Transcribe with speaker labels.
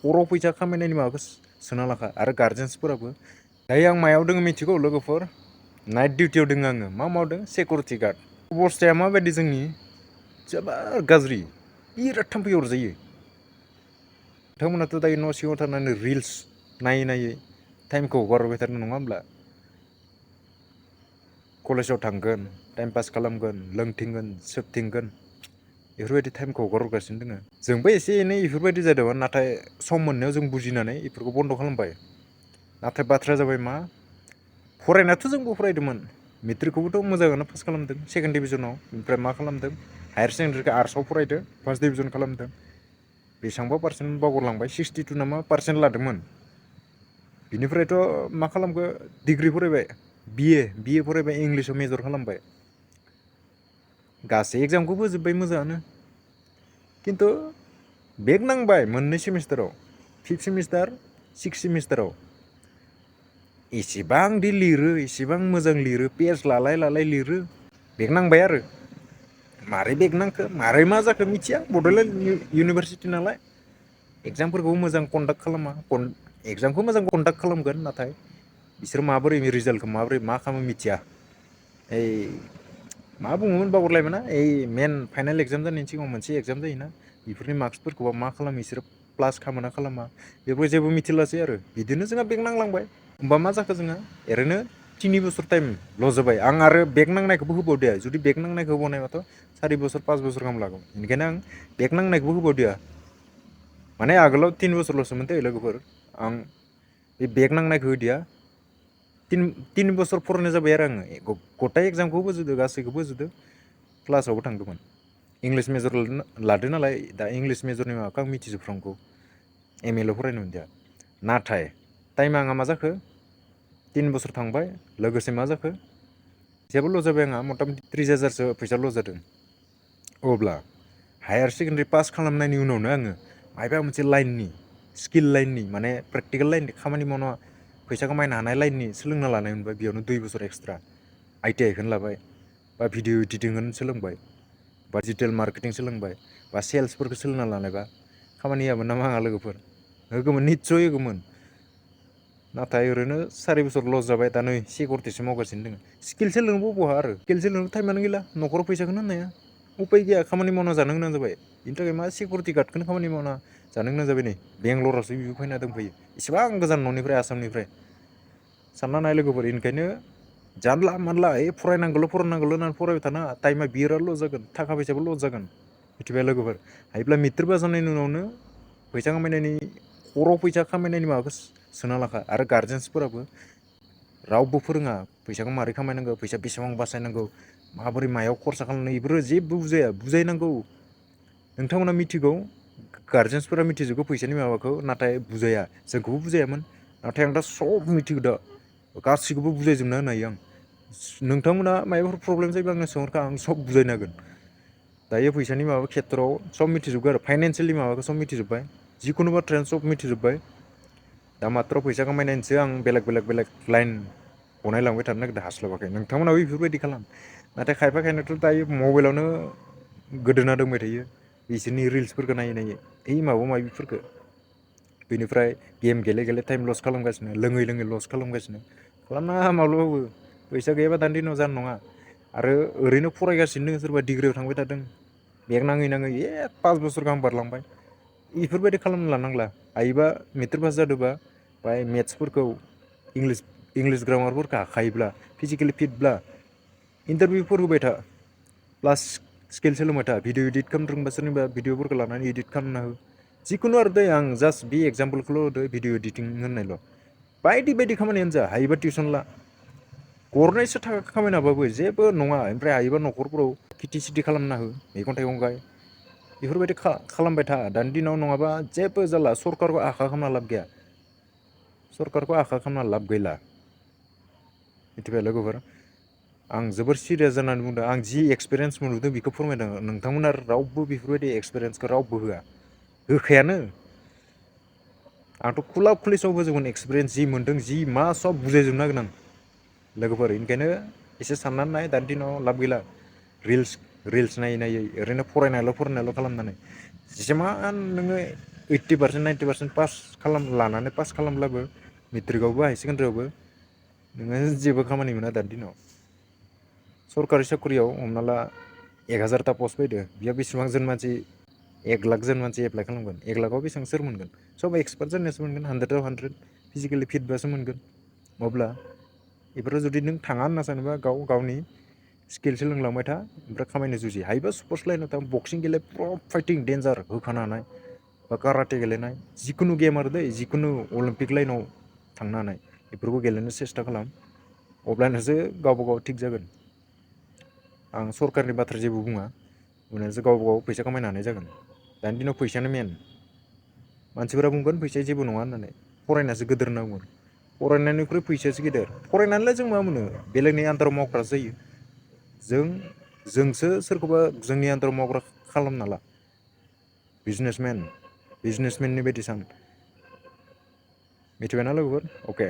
Speaker 1: खर' फैसा खामायनायनि माबाखौ सोना लाखा आरो गार्जेन्सफोराबो। दायो आं मायाव दङ मिथिगौ लोगोफोर? नाइट डिउटियाव दङ आङो। मा मावदों? Security guard. अबस्थाया माबायदि जोंनि? जोबोर गाज्रि, बिराद थाम्फै अरजायो। नोंथांमोनाथ' दायो न' सिङाव थानानै रिल्स नायै नायै टाइमखौ हगारबाय थादों नङा होमब्ला? कलेजाव थांगोन, टाइम पास खालामगोन, लोंथिंगोन, सोबथिंगोन, बेफोरबायदि टाइमखौ हगारगासिनो दङ। जोंबो एसे एनै बेफोरबायदि जादोंमोन, नाथाय सम मोननायाव जों बुजिनानै बेफोरखौ बन्द' खालामबाय। नाथाय बाथ्राया जाबाय मा? फरायनायाथ' जोंबो फरायदोंमोन, मेट्रिकखौबोथ' मोजाङानो पास खालामदों सेकेन्ड डिभिजनाव। ओमफ्राय मा खालामदों? हायार सेकेन्डारिखौ आर्ट्सआव फरायदों, फार्स्ट डिभिजन खालामदों। बेसेबांबा पार्सेन्ट बावगारलांबाय, 62 ना मा पार्सेन्ट लादोंमोन। बिनिफ्रायथ' मा खालामखो? डिग्रि फरायबाय, बिए फरायबाय, इंलिसाव मेजर खालामबाय। गासै एग्जामखौबो होजोब्बाय मोजाङानो, खिन्थु बेक नांबाय मोननै सेमिस्टाराव, 5th सेमिस्टार, 6th सेमिस्टाराव। एसेबांदि लिरो, एसेबां मोजां लिरो, पेज लालाय लालाय लिरो, बेक नांबाय आरो। मारै बेक नांखो, मारै मा जाखो मिथिया, बड'लेण्ड इउनिभारसिटि नालाय। एग्जामफोरखौ मोजां कन्डाक्ट खालामा, एग्जामखौ मोजां कन्डाक्ट खालामगोन, नाथाय बिसोर माबोरै रिजाल्टखौ माबोरै मा खालामो मिथिया। मा बुङोमोन बावगारलायबायना, मेन फाइनाल एग्जाम जानायनि सिगाङाव मोनसे एग्जाम जायोना, बेफोरनि मार्कसफोरखौबा मा खालामो बिसोरो, प्लास खालामो ना खालामा, बेफोरखौ जेबो मिथिलासै आरो। बिदिनो जोंहा बेक नांलांबाय। होमबा मा जाखो जोंहा? ओरैनो 3 बोसोर टाइम लस जाबाय। आं आरो बेक नांनायखौबो होबावदिया, जुदि बेक नांनायखौ होबावनायबाथ' 4 बोसोर 5 बोसोर गाहाम लागौ। बेनिखायनो आं बेक नांनायखौबो होबावदिया। माने आगोलाव 3 बोसोरल'सोमोन दे लोगोफोर, आं बे बेक नांनायखौ होदिया। 3 बोसोर फरायनाय जाबाय आरो आङो, गथाय एग्जामखौबो होजोबदो, गासैखौबो होजोबदो, क्लासावबो थांदोंमोन। इंलिस मेजर लादो नालाय, दा इंलिस मेजरनि माबाखौ आं मिथिजोबफ्रामगौ, MA ल' फरायनो मोनदिया। नाथाय टाइमा आंहा मा जाखो? 3 बोसोर थांबाय, लोगोसे मा जाखो? फैसाबो लस जाबाय आंहा, मथा मथि 30,000सो फैसा लस जादों। अब्ला हायार सेकेन्डारि पास खालामनायनि उनावनो आङो मायबा मोनसे लाइननि, स्किल लाइननि, माने प्रेक्टिकेल लाइननि खामानि मावना फैसा खामायनो हानाय लाइननि सोलोंना लानाय मोनबाय। बेयावनो 2 बोसोर एक्सट्रा ITI खौनो लाबाय, बा भिडिअ एडिटिंखौनो सोलोंबाय, बा डिजिटेल मार्केटिं सोलोंबाय, बा सेल्सफोरखौ सोलोंना लानायबा खामानि होयामोन नामा आंहा लोगोफोर? होगौमोन, निस्सय होगौमोन। नाथाय ओरैनो 4 बोसोर लस जाबाय। दा नै सिकिउरिटिसो मावगासिनो दङ। स्किल सोलोंनोबो बहा आरो, स्किल सोलोंनो टाइमानो गैला, न'खराव फैसाखौनो होनो हाया, उपाय गैया, खामानि मावना जानो गोनां जाबाय। बेनि थाखाय मा सिकिउरिटि गार्डखौनो खामानि मावना जानो गोनां जाबाय। नै बेंगलरावसो बिबो फैना दंफैयो, इसेबां गोजान न'निफ्राय, आसामनिफ्राय। सानना नाय लोगोफोर, ओंखायनो जानला मानला फरायनांगौल' होननानै फरायबाय थानाङा, टाइमा बिराद लस जागोन, थाखा फैसाबो लस जागोन। मिथिबाय लोगोफोर? हायोब्ला मेट्रिक पास जानायनि उनावनो फैसा खामायनायनि, खर' फैसा खामायनायनि माबाखौ सोना लाखा। आरो गार्जेन्सफोराबो रावबो फोरोङा फैसाखौ मारै खामायनांगौ, फैसा बेसेबां बासायनांगौ, माबोरै मायाव खरसा खालामनांगौ, बेफोरो जेबो बुजाया। बुजायनांगौ, नोंथांमोना मिथिगौ, गार्जेन्सफोरा मिथिजोबगौ फैसानि माबाखौ, नाथाय बुजाया। जोंखौबो बुजायामोन, नाथाय आं दा सब मिथिगौ, दा गासैखौबो बुजायजोबना होनो हायो आं। नोंथांमोना माबाफोर प्रब्लेम जायोबा आंनो सोंहरखा, आं सब बुजायनो हागोन। दायो फैसानि माबा खेथ्रआव सब मिथिजोबगौ आरो, फाइनान्सियेलि माबाखौ सब मिथिजोब्बाय, जिखुनु बाथ्रायानो सब मिथिजोब्बाय। दा मात्र' फैसा खामायनायनिसो आं बेलेग लाइन बनायलांबाय थानो नागिरदों, हास्लाबाखै। नोंथांमोनाबो बेफोरबायदि खालाम। नाथाय खायफा खायनैथ' दायो मबाइलावनो गोदोना दंबाय थायो, बिसोरनि रिल्सफोरखौ नायै नायै, माबा माबिफोरखौ। बेनिफ्राय गेम गेले गेले टाइम लस खालामगासिनो, लोङै लोङै लस खालामगासिनो। खालामनाङा माब्लाबाबो, फैसा गैयाबा दानि दिनाव जानाय नङा। आरो ओरैनो फरायगासिनो दङ, सोरबा डिग्रियाव थांबाय थादों, बेक नाङै नाङै 5 बोसोर गाहाम बारलांबाय। बेफोरबायदि खालामनो लानांला। हायोबा मेट्रिक पास जादोंबा बाय मेथ्सफोरखौ, इंलिस ग्रामारफोरखौ हाखायोब्ला, फिजिकेलि फिटब्ला इन्टारभिउफोर होबाय था, प्लास स्किल सोलोंबाय था। भिडिअ इडिट खालामनो रोंबा सोरनिबा भिडिअफोरखौ लानानै इडिट खालामना हो। जिखुनु आरो दै, आं जास्ट बे एग्जाम्पोलखौल' होदो, भिडिअ इडिटिं होननायल'। बायदि बायदि खामानियानो जा, हायोबा टिउसन ला, गरनैसो थाखा खामायनो हाबाबो जेबो नङा। ओमफ्राय हायोबा न'खरफोराव खेथि सेथि खालामना हो, मैगं थाइगं गाय, बेफोरबायदि खालामबाय था। दानि दिनाव नङाबा जेबो जाला, सरकारखौ आखा खालामना लाब गैया, सरकारखौ आखा खालामना लाब गैला। मिथिबाय लोगोफोर? आं जोबोर सिरियास जानानै बुंदों, आं जि एक्सपिरियेन्स मोनबोदों बेखौ फोरमायदों। नोंथांमोना रावबो बेफोरबायदि एक्सपिरियेन्सखौ रावबो होखायानो। आंथ' खुला खुलि सब होजोबगोन, एक्सपिरियेन्स जि मोनदों, जि मा सब बुजायजोबनो हागोन आं लोगोफोर। ओंखायनो एसे साननानै नाय, दानि दिनाव लाब गैला रिल्स नायै नायै, ओरैनो फरायनायल' खालामनानै। जेसेबां नोङो 80% 90% लानानै पास खालामब्लाबो मेट्रिकआवबो हायार सेकेन्डारियावबो नोङो जेबो खामानि मोना दानि दिनाव। सरकारि साख्रियाव हमना ला 1000टा पस्ट फैदो, बेयाव बेसेबां जन मानसि 1 लाख जन मानसि एप्लाइ खालामगोन। 1 लाखआव बेसेबां सोर मोनगोन? सब एक्सपार्ट जानायासो मोनगोन। 100आव 100 फिजिकेलि फिटबासो मोनगोन। अब्ला बेफोराव जुदि नों थाङा होनना सानोबा गावनि स्किल सोलोंलांबाय था, ओमफ्राय खामायनो जुजि। हायोबा स्पर्टस लाइनाव थां, बक्सिं गेले, प्रप फाइटिं डेन्जार होखानो हानाय, बा काराटे गेलेनाय, जिखुनु गेम आरो दै, जिखुनु अलिम्पिक लाइनाव थांनो हानाय, बेफोरखौ गेलेनो सेस्था खालाम। अब्लानोसो गावबा गाव थिग जागोन। आं सरकारनि बाथ्रा जेबो बुङा, अब्लासो गावबा गाव फैसा खामायनो हानाय जागोन। दानि दिनाव फैसायानो मेन। मानसिफोरा बुंगोन फैसाया जेबो नङा होननानै, फरायनासो गिदिर होनना बुंगोन। फरायनायनिख्रुइ फैसायासो गिदिर। फरायनानैलाय जों मा मोनो? बेलेगनि आन्दाराव मावग्रासो जायो। जोंसो सोरखौबा जोंनि आन्दाराव मावग्रा खालामना ला। बिजनेसमेननि बायदि सान। मिथिबायना लोगोफोर? अके।